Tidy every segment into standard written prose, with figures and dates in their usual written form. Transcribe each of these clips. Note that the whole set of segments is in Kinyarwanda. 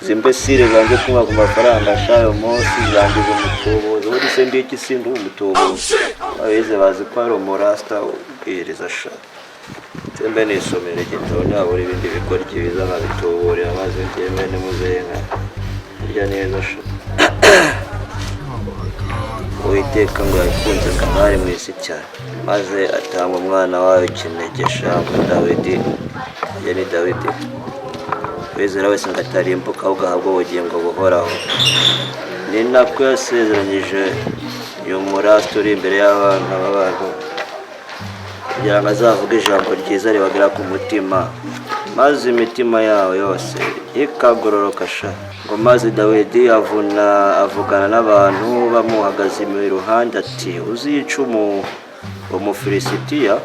Izi mbesire zanze kunywa ku mafaranga sha, uyu munsi zangiza umutubuzi. Ubundi se ndi iki? Sindi umutubuzi. Abize bazi ko ari umurasta ubwiriza sha. Nsembe nisomera igitabo, nabura ibindi bikoryi biza nkabituburira, maze njyewe nimuzehe nka kurya neza sha. Uwiteka ngo yakunze abari mu isi cyane, maze atanga umwana wayo ikinege sha, ngo Dawidi ye ni Dawidi, wizera wese ngo atarimbuka ahubwo ahabwe ubugingo buhoraho. Ni nako yasezeranyije uyu murasta uri imbere y'abana b'abantu, kugira ngo azavuge ijambo ryiza ribagera ku mutima, maze imitima yabo yose ikagororoka sha. Ngo maze Dawidi avuna avugana n'abantu bamuhagaze iruhande ati: "Uzica Umufilisitiya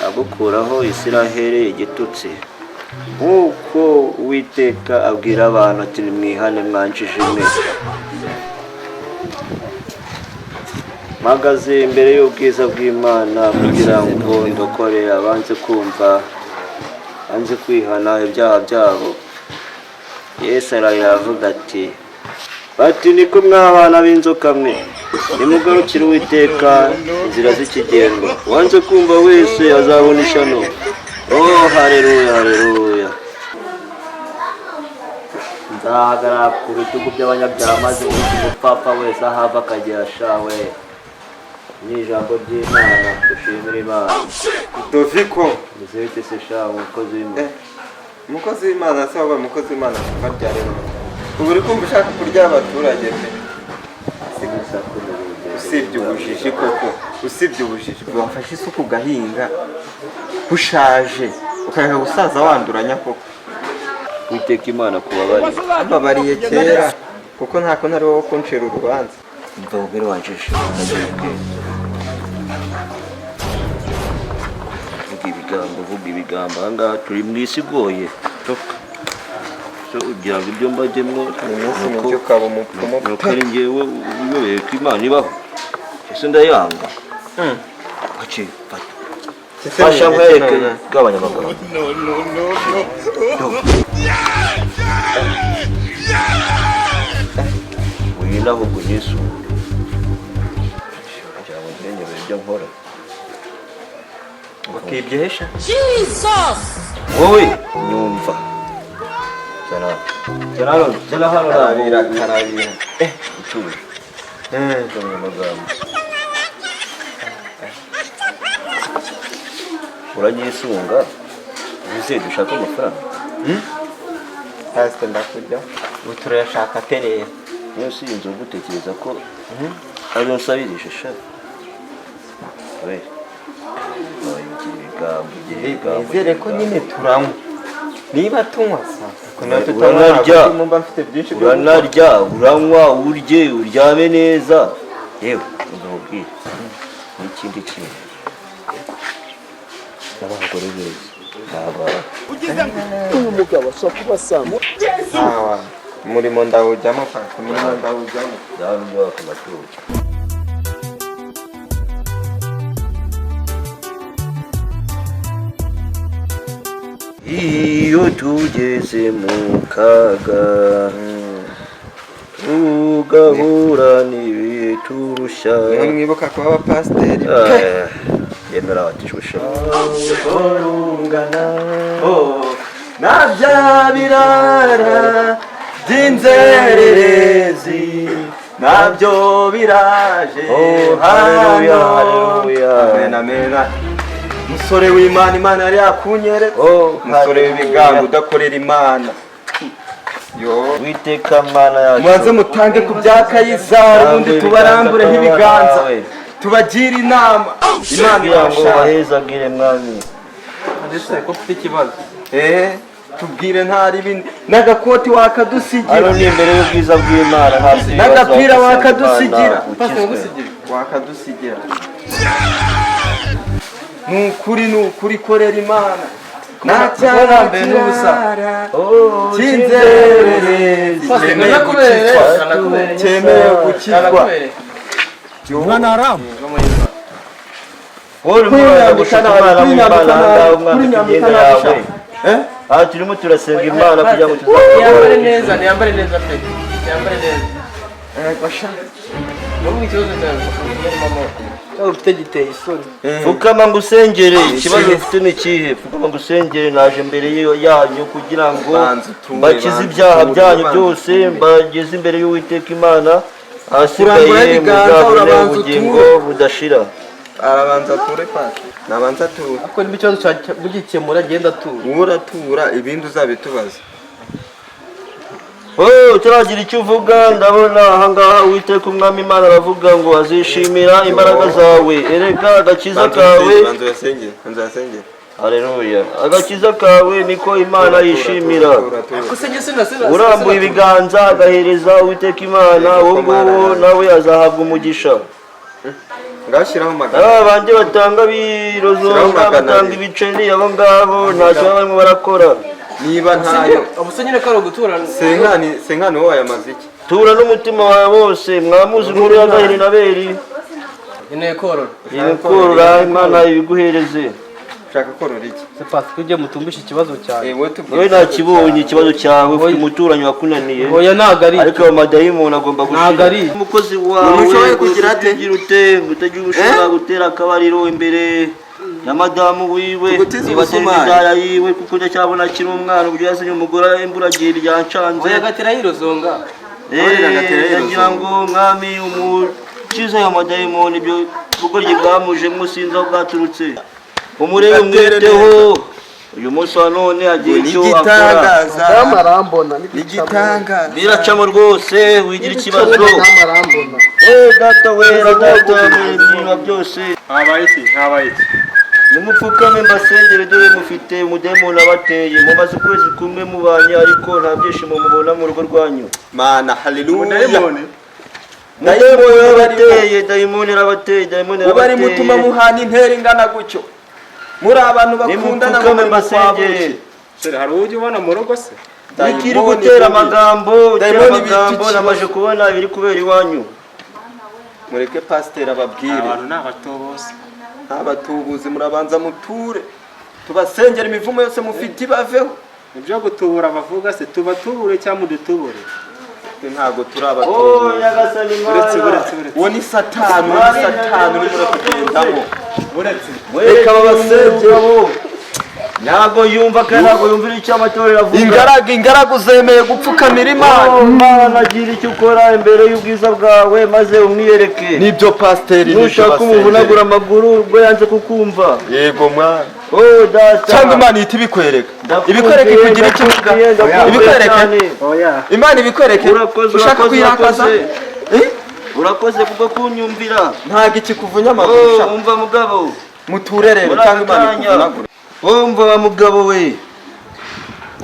agukuraho Isiraheli igitutsi, nk'uko Uwiteka abwira abantu ati: 'Nimwihane mwanjije mwe.'" Mpagaze imbere y'ubwiza bw'Imana kugira ngo ndokore abanze kumva, banze kwihana ibyaha byabo. Yesu arahira avuga ati bati: "Niko mwabana b'inzoka mwe, nimugarukire Uwiteka inzira z'ikigengo. Uwanze kumva wese azabona ishyano." Oh, haleluya, haleluya! Nzahagarara ku bitugu by'abanyabyaha, maze nkubite umupfapfa wese aho ava akagera shawe. Ni ijambo ry'Imana, dushimire Imana. Doviko. Meze se sha, umukozi w'Imana? Umukozi w'Imana se? Wabaye umukozi w'Imana kuva ryari none? Ubu uri kumva ushaka kurya abaturage pe. Usibye ubujiji koko, usibye ubujiji, wafashe isuka ugahinga, ushaje ukareka gusaza wanduranya koko. Witeka Imana kubabarira. Mbabariye kera, kuko ntako ntari wowe kuncira urubanza. Mva mubwire wanjishe utagira ubwenge. Vuga ibigambo, vuga ibigambo. Ahangaha turi mu isi igoye. Toka so ugira ngo ibyo mbajyemo. Iminsi mike ukaba umupfumu. Nuko ari njyewe uyobewe ko Imana ibaho? Ese ndayanga? Aci fata. Ese Fasha ni nkwereke. none? Bw'abanyamaguru. Wina ahubwo unyisure kugira ngo ngire nyobere ibyo nkora. Wakibyesha. Wowe nyumva, zana, zana hano, zana hano. Karabira. Ntabwo Karabira. utuje amagambo uranyisunga, wizeye dushaka amafaranga. Pasite, ndakujya ubu turayashaka terera. Niyo si inzu gutekereza ko ariyo nsabirije sha. We ugira ibigambo, ugira ibigambo. Nizere ko nyine turanywa, niba tunywa sa ko niba tutanywa. Uranarya. Ntabwo mba mfite byinshi byo gukora. Uranarya, uranywa, urye, uryame neza. Yewe, ndamubwira n'ikindi kintu, n'abagore beza ni. Sawa, umurimo ndawujyamo pasite, umurimo ndawujyamo. Nawe waka amaturo. Iyo tugeze mu kaga, tugahura n'ibiturushya. Niho mwibuka kuba abapasiteri pe. Yemera abatijwe sha. Urungana na bya birara by'inzererezi nabyo biraje. Oh, haleluya, haleluya. Amen, amen. Musore w'Imana, Imana yari yakunyeretse. Oh, musore haleluya. W'ibigango udakorera Imana yo. Witeka Mana yacu, mubanze mutange ku bya Kayizari, ubundi tubarambureho ibiganza, tubagire inama. Imana kugira ngo irabashaka. bahezagire mwami. Ndetse ko ufite ikibazo. Tubwire, nta ribi n'agakoti wakadusigira. Hano ni imbere y'ubwiza bw'Imana hasi. N'agapira wakadusigira. Pastor, ngusigira. Wakadusigira. Ni ukuri, ni ukuri, korera Imana nta Kuba nambaye n'ubusa. cyara cy'inzererezi Pastor, cyemewe nakubereye, gukizwa. nakubereye. Cyemewe gukizwa. Nakubereye. Wowe urimo uraza gushuka umwana w'Imana ahangaha, umwambika imyenda yawe. Aha turimo turasenga Imana kugira ngo Niyambare tuzabone. neza, niyambare neza pe, niyambare neza. Nubwo ikibazo cyawe mama cyangwa ufite giteye isoni. Pfukama ngo usengere. Ikibazo ufite ni ikihe? Pfukama ngo usengere. Naje imbere yanyu kugira ngo Banza uture, mbakize banza ibyaha uture, byanyu banza byose, uture. mbageze imbere y'Uwiteka Imana, ahasigaye Kurambura ibiganza, muzabone urabanza ubugingo uture. budashira. Arabanza ature, pasi nabanza ature. Ariko niba ikibazo cyawe mugikemura, genda atura. Wowe uratura, ibindi uzabitubaza. Oh, utaragira icyo uvuga, ndabona ahangaha Uwiteka Umwami Imana aravuga ngo azishimira imbaraga zawe. Erega agakiza Banza kawe. uyasengere, banza uyasengere, banza uyasengere. Haleluya! Agakiza kawe niko Imana yishimira. Tura, tura, Ariko se njye sina sina Urambuye ibiganza agahereza Uwiteka Imana, uwo nguwo nawe azahabwa umugisha. Ngaho shyiraho 200. Aba bandi batanga Shyiraho birozonga, 200. batanga ibiceri, abo ngabo ntacyo baba barimo barakora. Niba ntayo. Ubu nyine ko ari ugutura. Senkani, senkani, wowe wayamaze iki? Tura n'umutima wawe wose. Mwamuzi inkuru ya Gaheri na Beri. Nkeneye korora. Iyi korora, Imana ibiguhereze. Ushaka korora iki? Se pasi ujye mutumbishe ikibazo cyawe. Eh, wowe tubwire. Wowe ntakibonye ikibazo cyawe, ufite umuturanyi wakunaniye. Oya, ntabwo ari. Ariko ayo madayimoni agomba gushira. Ntabwo ari. Umukozi wawe Ntushoboye kugira ate? utagira ute, ngo utagira ushobora gutera akabariro imbere ya madamu wiwe. Tugutize nibatera ubusumari. imidaya yiwe, kuko ndacyabona akiri umwana, uburyo yazanye umugore imburagihe ryancanze. Oya, gatera yirozonga. Abarira agatera Eh, ndagira ngo mwami umukize ayo madayimoni, ibyo bugoryi bwamujemo sinzi aho bwaturutse. Umurebe, Atere. umwiteho, uyu munsi wa none agira icyo akora. Igitangaza. Damu arambona. Igitangaza. Biracamo rwose, wigira ikibazo. Damu arambona. Eh, data wera, data wera byose. Habaye iki? Habaye iki? Nimupfukame mbasengere. Dore mufite umudayimoni abateye. Mumaze ukwezi kumwe mubanye, ariko nta byishimo mubona mu rugo rwanyu. Mana, haleluya. Umudayimoni. Dayimoni yarabateye, dayimoni yarabateye, dayimoni Uba ari mutuma yarabateye. muhana intera ingana gutyo, muri abantu bakundana, Nimupfukame muri mbasengere. Shere, hari uwo ujya ubona mu rugo se? Nikiri gutera amagambo, utera Dayimoni bita amagambo. ikibazo. Namaze kubona ibiri kubera iwanyu. Mureke pasiteri ababwire. Abantu ni abatubuzi. Abatubuzi, murabanza muture, tubasengera, imivumo yose mufite ibaveho. Ibyo gutubura bavuga se, tubatubure cyangwa mudutubure? Twe ntabwo turi Oh, abatubuzi. Nyagasani Uretse, Mana. uretse, uretse. Uwo ni Satani, uwo ni Satani urimo urakugendamo. Uretse. Reka babasengere. Ntabwo yumva kandi ntabwo yumvira icyo amatorero avuga. Ingaragu, ingaragu zemeye gupfukamira Imana. Oh, Mana, gira icyo ukora imbere y'ubwiza bwawe, maze umwiyereke. Nibyo, pasiteri, nibyo. Nushaka umuvunagura amaguru ubwo yanze kukumva. Yego mwana. Oh, data. Cyangwa Imana ihita ibikwereka. Ndakumviye, Ibikwereke kugira icyo uvuga. ndakumviye, ndakumviye Ibikwereke. cyane. Oya. Imana ibikwereke. Urakoze, Ushaka urakoze, kuyirakaza. urakoze. Eh? Urakoze kubwo kunyumvira. Ntabwo ikikuvunya amaguru. Oh, Sha. umva mugabo. Muture rero, Muri cyangwa aka Imana kanya. ikuvunagure. Umva wa mugabo we.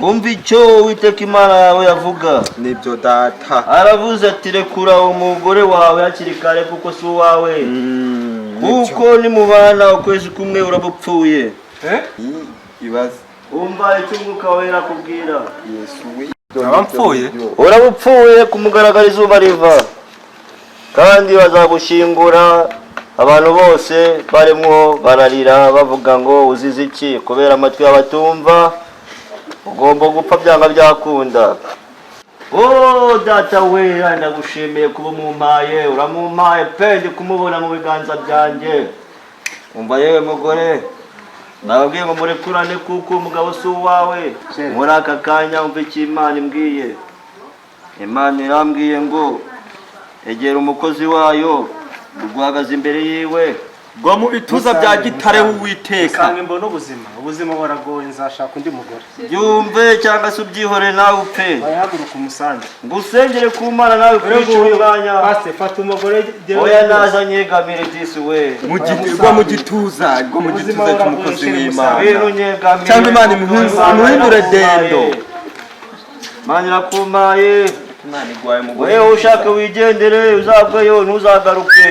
Umva icyo Uwiteka Imana yawe yavuga. Nibyo, data. Aravuze ati: rekura umugore wawe hakiri kare, kuko si uwawe. Kuko nimubana ukwezi kumwe urabupfuye. Ibaze. Umva icyo Umwuka Wera akubwira. Yesu we. Nkaba mpfuye? Urabupfuye kumugaragara izuba riva, kandi bazagushyingura abantu bose barimo bararira bavuga ngo uzize iki? Kubera amatwi y'abatumva, ugomba gupfa byanga byakunda. Oh, data wera, ndagushimiye kuba umumpaye, uramumpaye pe, ndi kumubona mu biganza byanjye. Umva yewe mugore, nababwiye ngo murekurane kuko umugabo si uwawe. Muri aka kanya umva icyo Imana imbwiye. Imana irambwiye ngo egera umukozi wayo uguhagaze imbere yiwe. Gwa mu bituza bya gitare w'Uwiteka. Usanga imbona ubuzima, ubuzima buragoye, nzashaka undi mugore. Byumve cyangwa se ubyihore, nawe upfe. Bayahaguruka umusange. Ngusengere ku Mana nawe kwica umwanya. Pasite, fata umugore jyewe. Oya, naza nyegamire disi we. Mu gwa mu gituza, gwa mu Ubuzima gituza cy'umukozi buragoye, w'Imana. Ngwino unyegamire. Cyangwa Imana imuhindure Imana dendo. Imana irakumpaye. Imana igwaye umugore. Wewe ushaka wigendere, uzagweyo ntuzagaruke.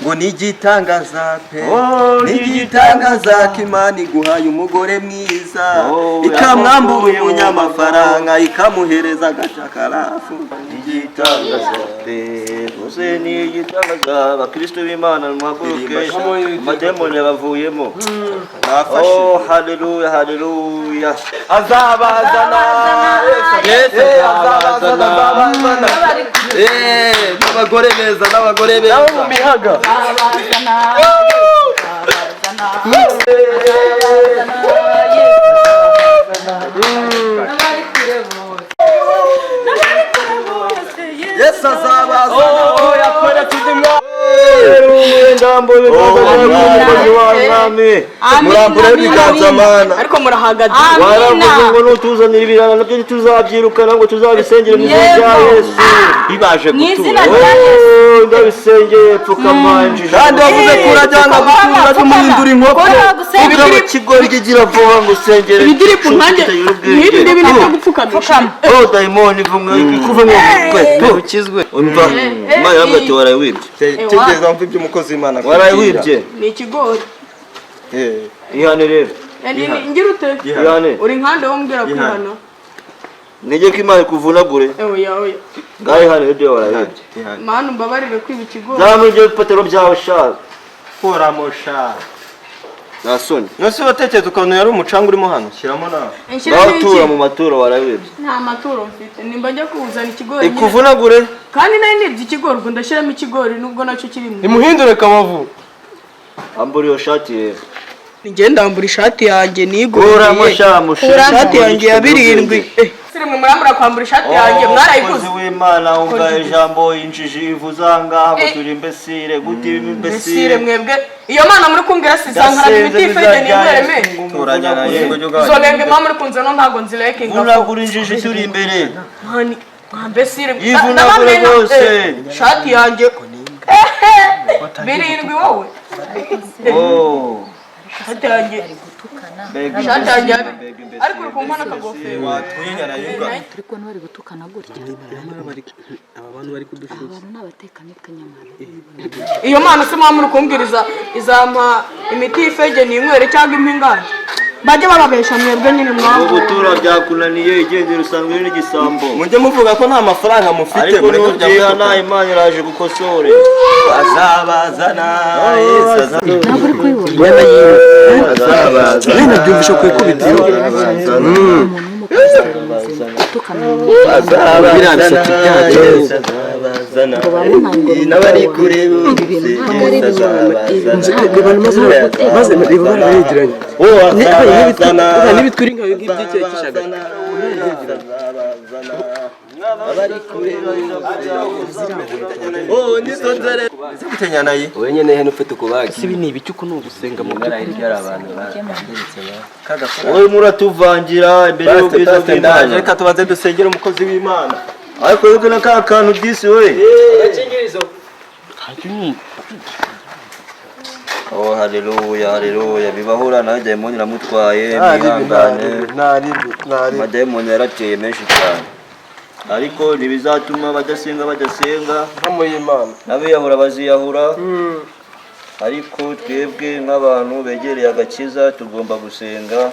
Ngo ni igitangaza pe, Oh, ni igitangaza ko Imana iguhaye umugore mwiza, Oh, ikamwambura yamukuye mu umunyamafaranga, ikamuhereza agacakarafu. Igitangaza pe, rwose ni igitangaza. Abakristo b'Imana, muhaguruke, amademoni yabavuyemo. Nafashe. Oh, haleluya, haleluya. Azabazana Yesu, azabazana, azabazana. Eh, n'abagore beza, n'abagore beza. Nabo mu mihaga. Yesu azabazana. Oh, yakweretse undi mwana. Ndambuye ibiganza byawe k'umukozi wawe, Mwami. Murambure ibiganza, Mana. Ariko murahagaze. Waravuze ngo nutuzanira ibirana nabyo ntituzabyirukana, ngo tuzabisengere mu izina rya Yesu. Bibaje Mu izina gutura. rya Yesu. Oh, ndabisengeye, pfukama injiji. Kandi wavuze ko urajyana gutura tumuhindura inkoko. Ibyo kigori kigira vuba ngo usengere. Ibidiripu nkanjye nk'ibi ngibi ni ibyo gupfukamisha. Oh, dayimoni vumwe ikuve mu mutwe. Ukizwe. Umva, Imana yaravuga ati waraye wibye. Tegereza mve ibyo umukozi w'Imana akubwira. Waraye wibye. Ni ikigori. Eh, Ihane rero. Ngira ute? Ihane. Uri nkande wo mbwira kwihana. Ntegeka Imana ikuvunagure. Oya, oya. Ngaho ihane rero, waraye wibye. Ihane. Mana, umbabarire kwiba ikigori. Zamura ibyo bipataro byawe sha. Kuramo sha. Nta soni. Nose watekereza ukuntu yari umucanga urimo hano? Shyiramo nawe. Nshyiramo Ngaho tura iki? mu maturo, waraye wibye. Nta maturo mfite. Nimba njya kuwuzana ikigori nyine. Ikuvunagure. Kandi nari nibye ikigori, ubwo ndashyiramo ikigori nubwo nacyo kirimo. Imuhindure kabavu. Ambura iyo shati rero. Njye ndambura ishati yanjye Kuramo niguriye. sha mushe. Ishati yanjye ya 7. Siri mwe murambura kwambura ishati yanjye mwarayiguze. Umukozi w'Imana, wumva ijambo injiji ivuze aha ngaha ngo turi imbesire, gute ibi Mbesire imbesire? mwebwe. Iyo mana muri kumbwira si zankara imiti ifege ninywere me. Turanya na Yesu. Izo nenge mwa muri kunzana ntabwo nzirekinga. Vunagura injiji turi imbere. Mani, mwa mbesire. Yivunagure rwose. Shati yanjye. 7 wowe. Oh, Shati yanjye. mbega Shati yanjye. imbesire, mbega Ariko uri kumpana akagofero. Watuye nyarayuga. Turi kubona bari gutukana gutya. Aba bantu bari kudushuka. Abantu ni abatekamitwe nyamara. Iyo mana se mwa muri kumbwiriza izampa imiti y'ifege ninywere cyangwa impingane. Bajye bababesha mwebwe nyine Ubu mwavuye. gutura byakunaniye, igendera usanzwe uri n'igisambo. Mujye muvuga ko nta mafaranga mufite, Ariko mureke kujya nutihana mutukana. Imana iraje gukosore. Azabazana Yesu azabazana. Ntabwo uri kubibona. Azabazana. Nene byumvishe ku ikubitiro. Umuntu w'umupasiteri muzima utukana mu Biriya bisatsi byacu. Yesu azabazana. ngo bamuhaye ngo N'abari kure ibi bintu ntabwo ari Yesu ibintu azabazana. Reba maze maze reba barabegeranye. Oh, azabazana. N'ibitwiri nka by'icyakishaga. Oh, nisonzere. Ese gutenyana ye? Wowe nyene hene ufite ukubagi. Ibi ni ibiki uko ni ugusenga mu Wowe muratuvangira imbere Pastor, y'ubwiza pastor, ndaje. bw'Imana. Reka tubanze dusengere umukozi w'Imana. Ariko yuko na ka kantu disi we. Oh, haleluya, haleluya. Bibahura nawe dayimoni iramutwaye, mwihangane. Ntaribi. Amadayimoni yarateye menshi cyane. Ariko ntibizatuma badasenga badasenga, Mpamo y'Imana. n'abiyahura baziyahura. Ariko twebwe nk'abantu begereye agakiza tugomba gusenga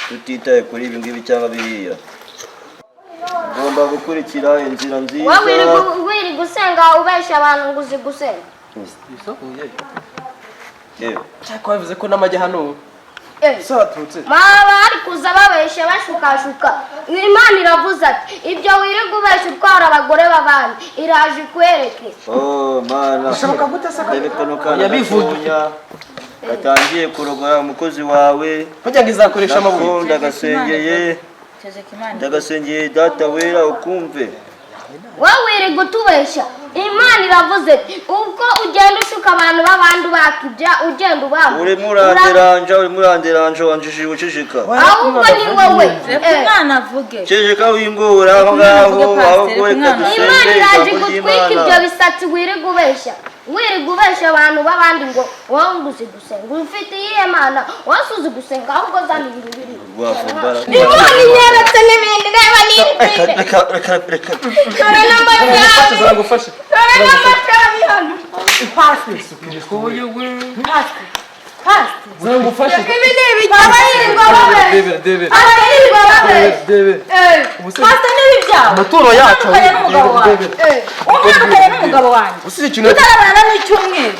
tutitaye kuri ibi ngibi cyangwa biriya. Tugomba gukurikira inzira nziza. Wowe wirirwa usenga ubeshya abantu ngo uzi gusenga. Yewe. Cyakora bivuze ko n'amajya hano. Eh. Se waturutse. Baba bari kuza babeshya bashukashuka. Imana iravuze ati ibyo wirirwa ubeshya utwara abagore b'abandi iraje ikwereke. Oh, Mana. Bishoboka gute se ko Ndebe kano kana Yabivuga. gatonya gatangiye kurogora umukozi wawe. Kugira ngo izakoresha amabuye. Nako ndagasengeye, ndagasengeye Data wera ukumve. Wowe wirirwa utubeshya. Imana iravuze ati ubwo ugenda ushuka abantu b'abandi ubaka ibya ugenda ubamba. Urimo uranderanja, urimo uranderanja, wanjijije uceceka. Ahubwo ni wowe. Reka Eh. umwana avuge. Ceceka wingura aho ngaho, ahubwo reka Imana dusenge iraje ijambo gutwika ibyo ry'Imana. bisatsi wirirwa ubeshya. Wirirwa ubeshya abantu b'abandi ngo wowe ngo uzi gusenga. Ufite iyihe Mana? Wowe si uzi gusenga ahubwo zana ibintu biri. Rwafumbara. Imana inyeretse n'ibindi reba n'ibindi. Reka, reka, reka. Dore n'amajyari. Zagufasha. Dore n'amajyari hano. Pastor. Pastor. Pastor. Zangufashe. Ibi ni ibiki? Abayirirwa babeshya. Debera, debera. Abayirirwa babeshya. Debera. Eh, Pastor ni ibi byawe. Amaturo yacu. Utandukanye n'umugabo wawe. Debera. Umwandukanye n'umugabo wanjye. Usibye ikintu Tutarabana n'icyumweru.